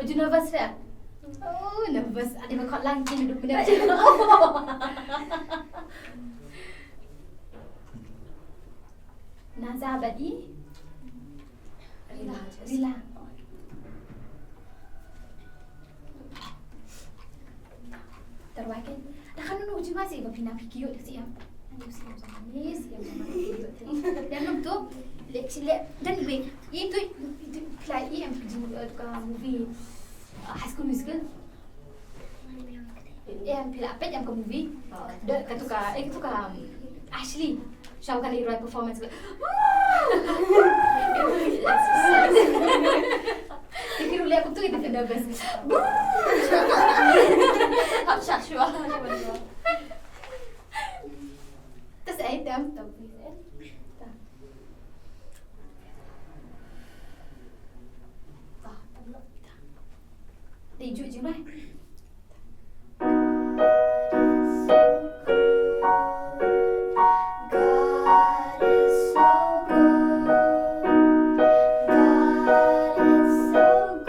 Ju nervous seh. Oh, nervous. Ada bakal lang kini duk benda. Naza bad i Rila. Rila. Terwakil. Dah kan nunu ujung masih iba pina piki yuk si am. Ayo si am sama ni si am sama piki yuk. Dan nung tu lek si lek dan gue itu itu play i am pijin ka movie, uh, High School Musical. Em, phi la peit em ka movie. Da katu ka, eh, katu ka, um, Ashley. Shwa ba kan i rwai performance ka. Te ki ruh leh kumtu ki te nervous. Hap shah shwa. Te sa ai tem. Dei ju jingmai. God is so good. God is so good.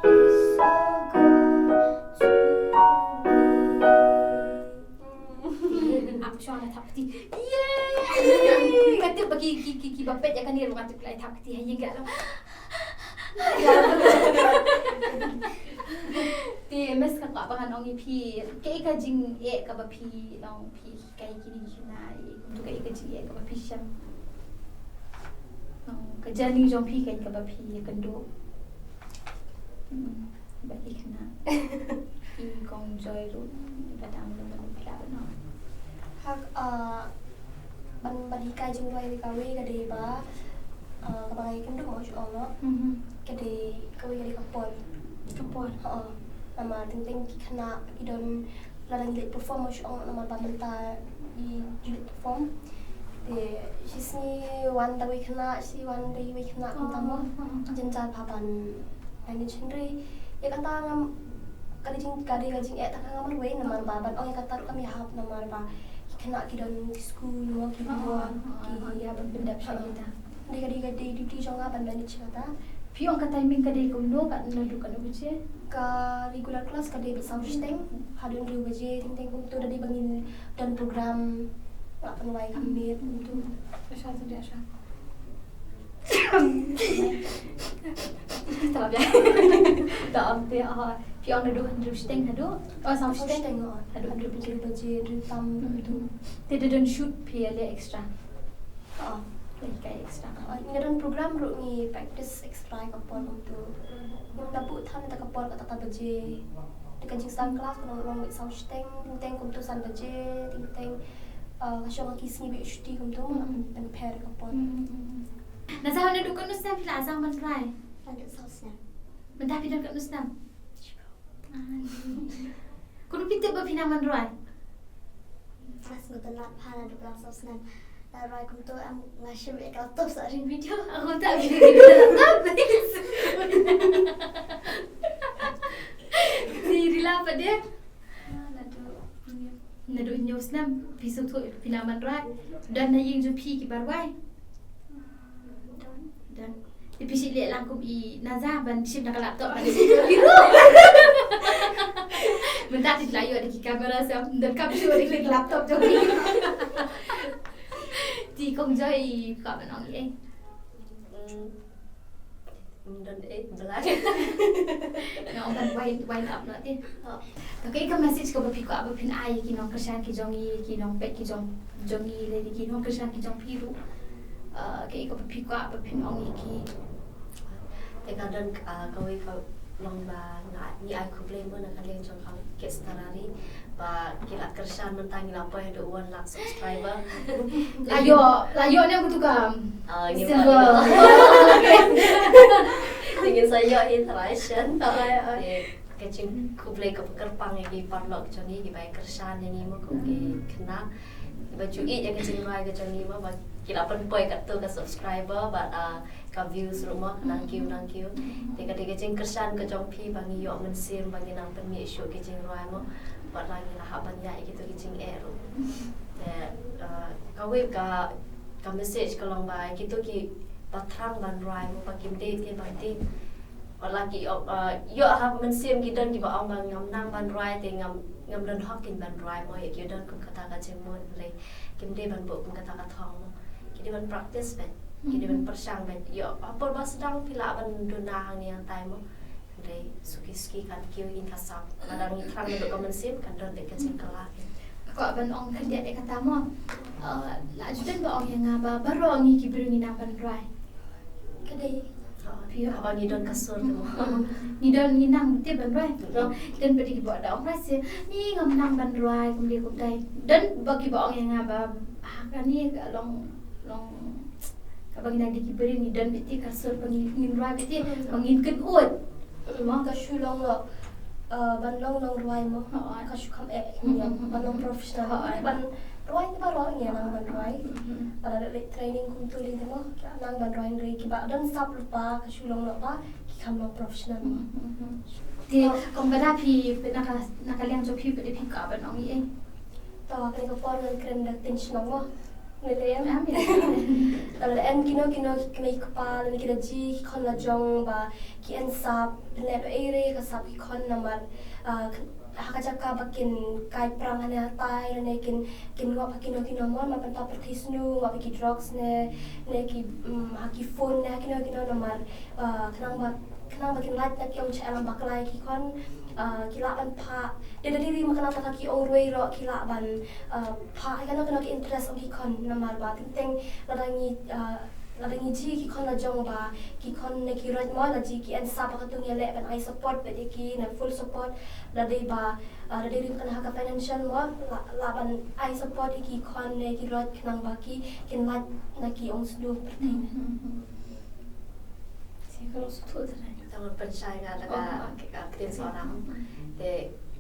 He's so good to me. Ak shong na thap ti. Yay! Nga tip ba ki, ki, ki, ki ba peit ïa kane ruh nga tip la thap ti ha ïing ka long. Te miss, ka kwah ba ngan ong ïa phi kaei ka jingeh kaba phi long phi hikai kine ki khynnah, kumtu kaei ka jingeh kaba phi shem. Long ka journey jong phi kaei kaba phi ïakynduh. Hmm. Ba ki khynnah. I kong Joy ruh ba dang long ba phi lah ban ong. Ha, ah, ban, ban hikai jingrwai ïa kawei ka dei ba, ah, kaba ngi kynduh mo shu ong noh. Mhm. Ka dei kawei ka dei ka por. Ka por. Ha. Namar teng teng ki khynnah ki don lada ngi leit perform mo shu ong noh namar ba mynta ngi ju leit perform. Te shisngi wan da wei khynnah, shi wan da wei khynnah kumta mo. Jynjar bha ban manage, hynrei ïa kata ngam, ka dei jing, ka dei ka jingeh tang ha nga marwei namar ba ban ong ïa kata ruh kam ïahap namar ba ki khynnah ki don ki skul mo, ki bor, ki ïa ban pyndep sha kita. Dei ka dei ka dei duty jong nga ban manage kata. Phi ong ka timing ka dei kumno, ka naduh katno baje? Ka regular class ka dei bad saw shiteng haduh hynriew baje, teng teng kumto. Da dei ba ngin don program, nga pynwai ka miet kumto. Asha tu dia asha. Tama bia. Da ong te, oh, phi ong naduh hynriew shiteng haduh, oh, saw shiteng haduh hynriew baje, hynriew tam kumto. Te da don shoot phi ïaleh extra? Oh, leh kai extra. Oh, ngi don program ruh ngi practice extra ka por kumto. Ngim da buh than da ka por kata ta baje. Da ka jingsdang class ka long long bad saw shiteng, teng teng kumto san baje, teng teng, uh, ka shong ka ki sngi ba shuti kumto, ma pynpher ka por. Na sa naduh katno snem phi la sdang ban rwai? Naduh saw snem. Mynta phi don katno snem? Kumno phi tip ba phi nang ban rwai? As ngut na pha na duplang saw snem. Na rwai kumto em, nga shim ïa ka laptop sa ring video. Aku tak video laptop. Ni rila pa dia. Naduh hynñiew snem phi sngewthuh phi nang ban rwai. Don na ïing jong phi kiba rwai? Don. Te phi shu leh lang kum i Naza ban shim na ka laptop ban shim. Mynta te la ïoh da ki kamera sa, don kam shu da ki laptop jong phi. Te kong Joy, kwah ban ong ei? Don ei, bla. Nga ong ban wind, wind up noh te. To kaei ka message kaba phi kwah ba phin ai ki nongkyrshan ki jong ngi, ki nongpeit ki jong, jong ngi, lane ki nongkyrshan ki jong phi ruh. Uh, kaei kaba phi kwah ba phin ong ïa ki? Te ka don, uh, kawei ka long ba nga, ngi ai khublei mo na ka liang jong ka Kids Tarari ba ki la kyrshan mynta ngi la poi haduh one lakh subscriber. La ïoh, la ïoh ne kutu ka, ah, ngi silver. Te ngin sa ïoh hi trai shen. Trai, ah. Eh, ka jingkhublei kaba kyrpang ïa ki paralok jong ngi kiba ïa kyrshan ïa ngi mo kum ki khynnah. Kiba ju ïeit ïa ka jingrwai ka jong ngi mo ba ki la pynpoi katto ka subscriber bad, ah, ka views ruh mo, nang kiew, nang kiew. Te ka dei ka jingkyrshan ka jong phi ba ngi ïoh mynsiem ba ngi nang pynmih shuh ki jingrwai mo. Wat la ngi la hap ban ïaid ïa kito ki jingeh ruh. Te, uh, kawei ka, ka message ka long ba kito kiba thrang ban rwai mo ba kim dei te ban te. Wat la ki, uh, ïoh hap mynsiem ki don kiba ong ba ngam nang ban rwai te ngam, ngam don hok kin ban rwai mo, ïa ki don kum kata ka jingmut lei. Kim dei ban buh kum kata ka thong mo. Ki dei ban practice bad ki dei ban pyrshang bad ïoh ha por ba sdang phi lah ban duna hangne hangtai mo. Dei suki suki kan kiew ïa ka sap. Lada ngi thrang naduh ka mynsiem kan don bad ka jingkylla. Kwah ban ong khyndiat ïa kata mo. Uh, la ju don ba ong ïa nga ba baroh ngi ki briew ngi nang ban rwai. Ka dei. Phi ïoh? Haba ngi don ka sur mo. Ngi don, ngi nang te ban rwai. Don pat kiba da ong rwai se, ni ngam nang ban rwai kumne kumtai. Don ba kiba ong ïa nga ba ha kane ka long, long kaba ngi nang dei ki briew ngi don beit te ka sur ba ngin, ngin rwai beit te ba ngin kynnoh. Mo ka shu long lo, uh, ban long nongrwai mo. Ka shu kham eh ban long professional. Ban rwai te baroh ngi nang ban rwai. Ba la leh training kumtu lei te mo nang ban rwai, hynrei kiba don sap lypa ka shu long lo ba ki kham long professional mo. Te kum ba da phi na ka, na ka liang jong phi ba da phi kwah ban ong ei? To kane ka por ngan kren da ktien shnong mo. Ngi leh em. Ngi leh em. Lada en kino kino ki kmie ki kpa lane ki la ji ki khon la jong ba ki en sap, pynleh ei re ka sap ki khon namar, ah, ha ka jaka ba kin kai prang hane hatai lane kin, kin ngop ha kino kino mon, ma pynta pyrthei snu, ngop ha ki drugs ne, ne ki, mm, ha ki phone ne ha kino kino namar, ah, khnang ba, khnang ba kin lait na ki ong cha lam bakla ïa ki khon, ah, ki lah ban phah. Dei da dei ri ma khnang ta ki ong ruwei ruh ki lah ban, ah, phah ïa kano kano ki interest ong ki khon namar ba teng teng lada ngi, ah, lada ngi ji ki khon la jong ba ki khon ne ki roit mo la ji ki en sap ba ka tung ïa leh ban ai support bad ïa ki na full support. Lada dei ba, ah, lada dei ri ma khnang ha ka financial mo la, lah ban ai support ïa ki khon ne ki roit khnang ba ki kin lait na ki ong snu pyrthei. Si ka long suthu trai. Tang pynshai nga da ka, ka ktien Sohnam. Te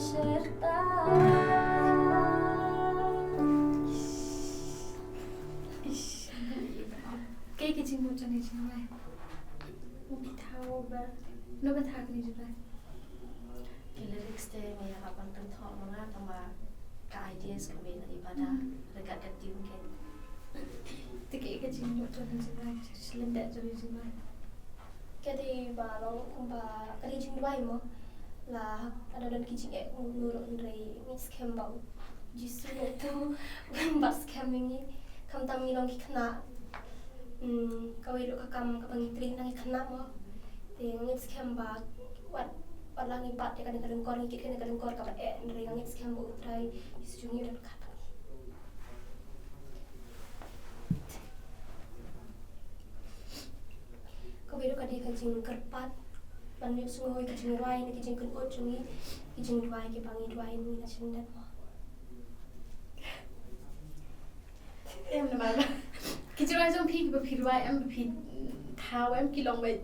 Ish. Kaei ka jingmut jong ka jingrwai? Phi thaw ba, no ba thaw kane ka jingrwai? Ki lyrics te nga ïa ban kynthoh ma nga, tangba ka ideas ka mih na i Pada, ryngkat ka tune ka. Te kaei ka jingmut jong ka jingrwai, ka jingshilyndet jong ka jingrwai? Ka dei ba long kumba ka dei jingduwai mo. La ka don ki jingeh kumno ruh, hynrei ngi skhem ba u Jisu u tu ban bat skhem ïa ngi. Khamtam ngi long ki khynnah. Hmm, kawei ruh ka kam kaba ngi trei na ngi khynnah mo. Te ngi skhem ba wat, wat la ngi bat ïa kane ka lyngkor, ngi kit kane ka lyngkor kaba eh, hynrei ngi skhem ba u Trai Jisu jong ngi u don ryngkat bad ngi. Kawei ruh ka dei ka jingkyrpad ban ïohsngew ïa ki jingrwai ne ki jingkynnoh jong ngi, ki jingduwai kiba ngi duwai, ngi la shim dep mo. Em, namar ba ki jingrwai jong phi kiba phi rwai, em, ba phi thaw, em, ki long beit,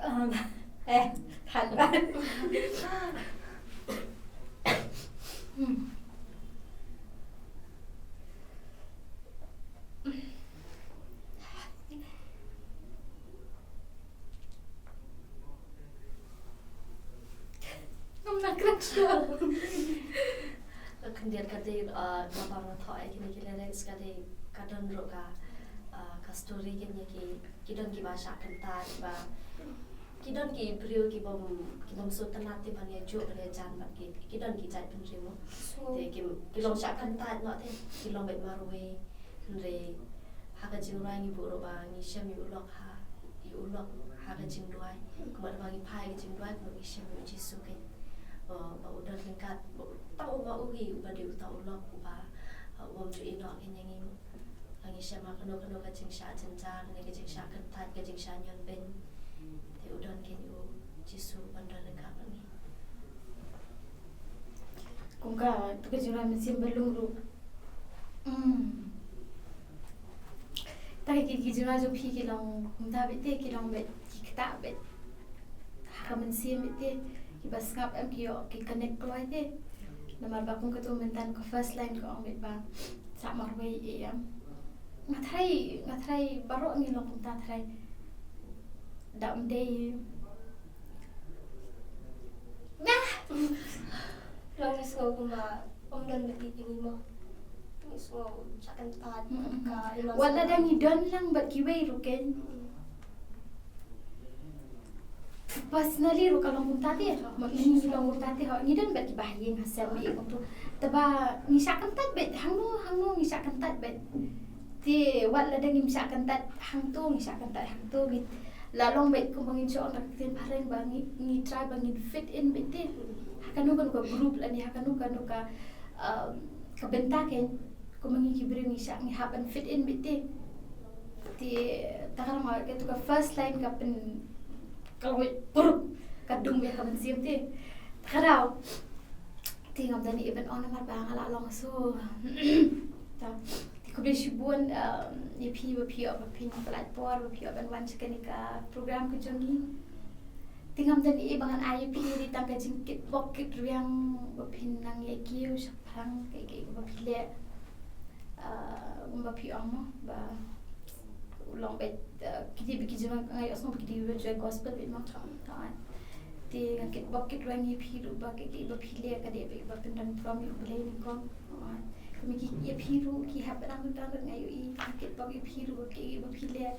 um, eh, than ba. Hmm. Ngam nang kren shuh. Khyndiat ka dei, uh, kaba nga thoh ïa kine ki lyrics ka dei, ka don ruh ka, uh, ka story kane, ki, ki don kiba shah kyntait, ba ki don ki briew ki bym, ki bym sngewtynnat te ban ïa juh ban ïa jan bad ki, ki don ki jait bynriew mo. Te ki, ki long shah kyntait noh te, ki long beit marwei. Hynrei ha ka jingrwai ngi buh ruh ba ngi shem ïa u lok ha, ïa u lok ha ka jingduwai. Kumba ngi phai ka jingduwai, kumba ngi shem ïa u Jisu keiñ. Ba, ba u don ryngkat, ba u, tang u ma u hi uba dei uta u lok uba, uh, u bym ju ïeh noh keiñ ïa ngi mo. Ba ngi shem ha kano kano ka jingshah jynjar ne ka jingshah kyntait, ka jingshah ñion beiñ, te u don keiñ u Jisu ban don ryngkat bad ngi. Kum kata ka jingrwai mynsiem ba lung ruh. Hmm. Te ki, ki jingrwai jong phi ki long kumta beit te, ki long beit ki ktah beit ha ka mynsiem beit te. Kiba sngap em ki ïoh ki connect kloi te. Namar ba kum katu mynta ka first line ka ong beit ba sah marwei, em. Nga tharai, nga tharai baroh ngi long kumta, tharai da ym dei. Nah. Long ngi sngew kumba ym don ba ïeit ïa ngi mo. Ngi sngew shah kyntait. Mm-mm. Ka imlang. Wat lada ngi don lang bad kiwei ruh keiñ. Mm. Personally ruh ka long kumta te. Ngi long kumta te ho. Ngi don bad kiba ha ïing ha sem, ïa kumtu. Te ba ngi shah kyntait beit hangno hangno, ngi shah kyntait beit. Te wat lada ngim shah kyntait hangto, ngi shah kyntait hangto, ngi la long beit kumba ngin shu ong da ka ktien phareng ba ngi, ngi try ba ngin fit in beit te. Ha kano kano ka group lane ha kano kano ka, um, ka bynta keiñ, kumba ngi ki briew ngi shah, ngi hap ban fit in beit te. Te ta ka long, katu ka first line ka pyn, ka long beit pur, ka dung beit ha ka mynsiem te. Ta ka daw. Te ngam da ïeh ban ong namar ba nga la long so. Ta. Te khublei shibun, um, ïa phi ba phi ïoh ba phin pynlait por, ba phi ïoh ban wan sha kane ka program ka jong ngi. Te ngam da ïeh ba ngan ai ïa phi dei tang ka jingkitbok kitrwiang ba phin nang ïa kiew shaphrang kaei kaei ba phi leh. Uh, ba phi ong mo ba u long beit, uh, ki dei beit ki jingïaseng ba ki dei beit jong gospel beit mo. Te nga kitbok kitrwiang ïa phi ruh ba kaei kaei ba phi leh ka dei beit ba pyndonkam ïa U Blei nyngkong. Kumne ki, ïa phi ruh ki hap ba dang dang nga ïohi, nga kitbok ïa phi ruh ba kaei ba phi leh.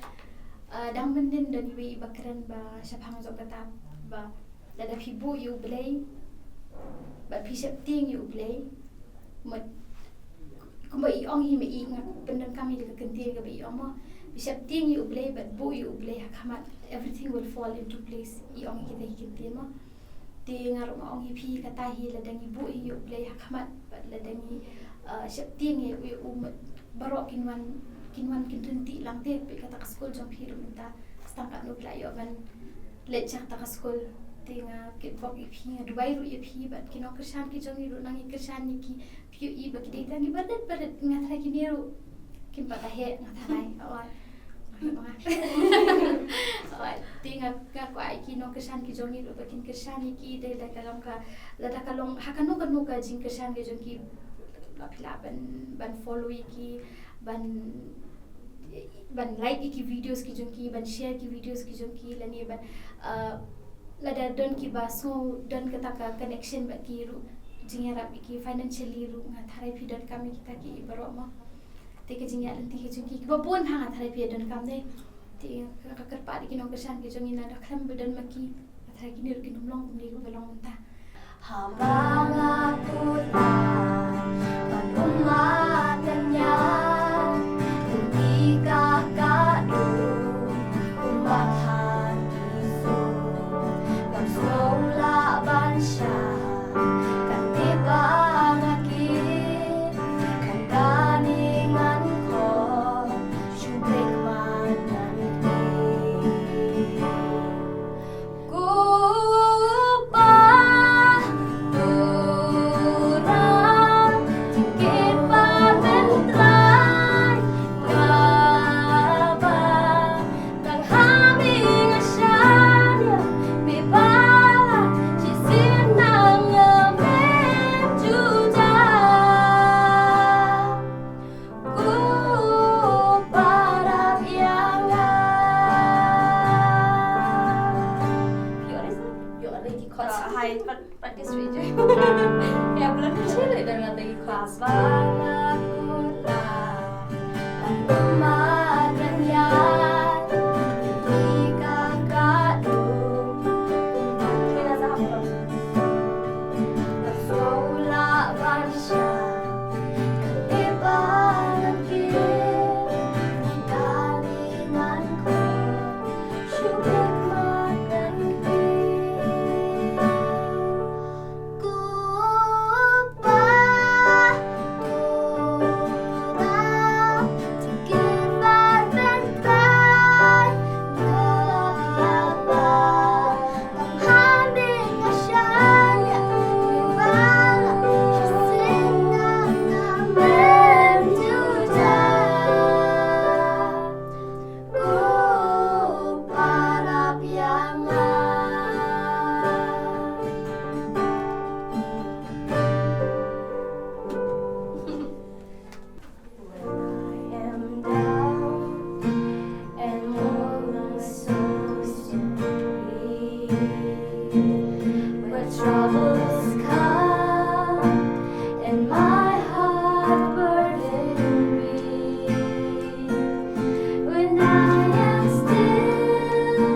Ah, dang mynnin don iwei iba kren ba shaphang jong kata ba lada phi buh ïa U Blei bad phi sheptieng ïa U Blei, mut kumba i ong hi, ma i, nga pyndonkam ïa ka kyntien kaba i ong mo, phi sheptieng ïa U Blei bad buh ïa U Blei ha khmat, everything will fall into place, i ong hi kita ki kyntien mo. Te nga ruh nga ong ïa phi kata hi, lada ngi buh ïa U Blei ha khmat bad lada ngi, uh, sheptieng ïa u, ïa u, baroh kin wan, kin wan kin ryntih lang te. Peit kata ka skul jong phi ruh mynta, tang katno phi la ïoh ban leit sha kata ka skul. Te nga kitbok ïa phi, nga duwai ruh ïa phi bad ki nongkyrshan ki jong ngi ruh, nang ïa kyrshan ïa ki, phi ïohi ba ki dei tang kiba rit ba rit, nga tharai kine ruh kim pat ta heh, nga tharai. Te nga, nga kwah ïa ki nongkyrshan ki jong ngi ruh ba kin kyrshan ïa ki, dei da ka long ka, lada ka long ha kano kano ka jingkyrshan ka jong ki, la phi lah ban, ban follow ïa ki, ban, ban like ïa ki videos ki jong ki, ban share ki videos ki jong ki, lane ban, uh, lada don kiba sngew don kata ka connection bad ki ruh, jingïarap ïa ki financially ruh, nga tharai phi donkam ïa kita ki baroh mo. Te ka jingïaid lynti ka jong ki kiba bun ha nga tharai phi ïa donkam de. Te ka, ka kyrpad ïa ki nongkyrshan ki jong ngi, lada khlem ba don ma ki, nga tharai kine ruh kin ym long kumne kumba long mynta. Haba nga kut ban ym mad ngan ïaid, kum ki kaka dum, kum ba than ki sum, ngam sngew lah ban shah, kan tip ba nga kit, kan kane ngan khot, shu peit man ngan peit. Ko Pa, ko Trai, jingkit ba tynrai, nga ba tang ha me nga shaniah, me ba la shisien na nga mem ju jah. Ko Pa, rap ïa nga. Ïoh re, ïoh re ki chords. Hai, pra-, practice re je. Ïa, belum chile dah ngata ki chords. Ba nga kut lah ban ym mad ngan ïaid, ki kaka dum. Kena sahap. Ngam sngew lah ban shah, kan tip ba ngan kit, kan kane ngan khot, shu peit man ngan peit. Ko Pa, ko Trai, jingkit ba tynrai, nga ba tang ha me nga shaniah, me ba la shisien na nga mem ju jah. Ko Pa, rap ïa nga. When I am down and all my soul is weary, where troubles come and my heart burden be, when I am still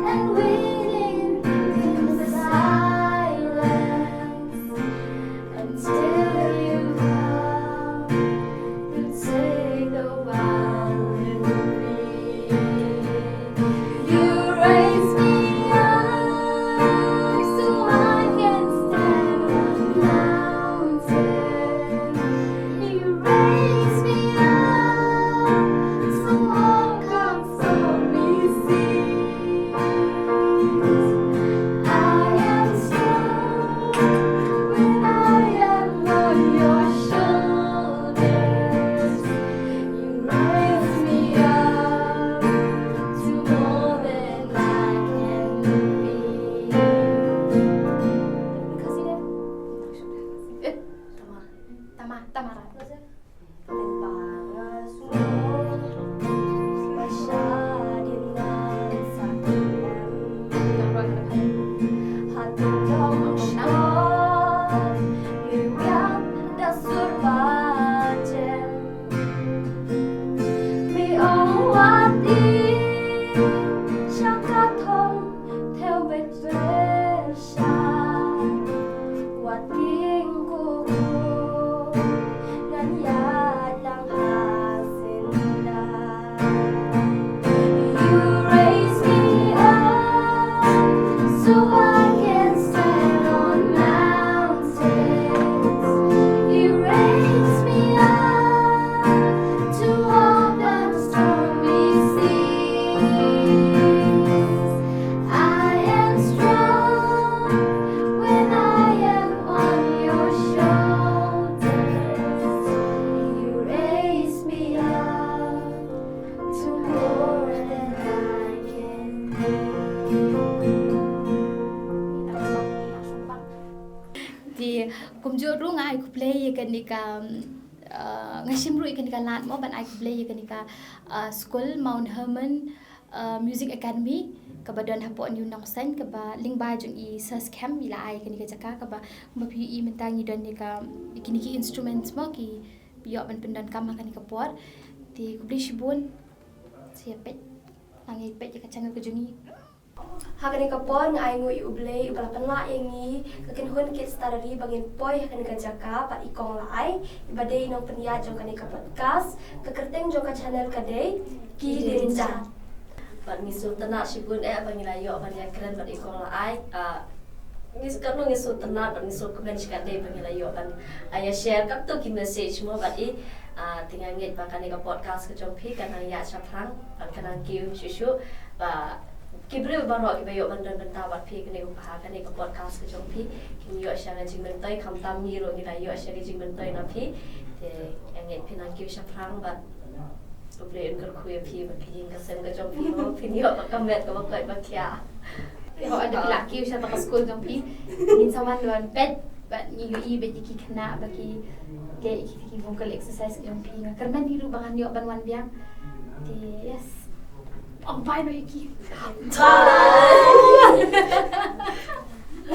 and waiting in the silence until you come, you take the world with me. You raise me up so I can stand. Te kumjuh ruh nga ai khublei ïa kane ka, uh, nga shim ruh ïa kane ka lad mo ban ai khublei ïa kane ka, uh, skul Mount Hermon, uh, Music Academy, kaba don hapoh New Nongsan, kaba lyngba jong i Sir Skhem i la ai kane ka jaka, kaba, kaba phi ïohi mynta ngi don ïa ka, ïa kine ki instruments mo ki phi ïoh ban pyndonkam ha kane ka por. Te khublei shibun. Sa ïa peit, nang ïa peit ïa ka channel ka jong ngi. Ha kane ka por nga ai nguh ïa U Blei uba la pynlah ïa ngi ka kynhun Kids Tarari ba ngin poi ha kane ka jaka bad i kong La Ai, iba dei i nongpynïaid jong kane ka podcast. Ka kyrteng jong ka channel ka dei Ki Dien Jat. Bad ngi sngewtynnat shibun eh ba ngi la ïoh ban ïakren bad i kong La Ai. Ah, ngi, katno ngi sngewtynnat bad ngi sngewkmen shikatdei ba ngi la ïoh ban, ah, ïa share katto ki message mo bad i. Ah, te nga ngeit ba kane ka podcast ka jong phi kan nang ïaid shaphrang bad kan nang kiew shuh shuh, ba ki briew baroh kiba ïoh ban don bynta bad phi kane ka, ha kane ka podcast ka jong phi, kin ïoh sha ka jingmyntoi, khamtam ngi ruh ngi la ïoh sha ka jingmyntoi na phi. Te nga ngeit phin nang kiew shaphrang bad U Blei un kyrkhu ïa phi bad ka ïing ka sem ka jong phi mo, phin ïoh bad ka met kaba koit ba khiah. Te hooid, da phi la kiew sha kata ka skul jong phi, ngin sa wan, wan peit bad ngi ïohi bad ïa ki khynnah ba ki, ki, ki, ki vocal exercise ka jong phi. Nga kyrmen hi ruh ba ngan ïoh ban wan biang. Te yes. Ong bye noh ïa ki. Bye.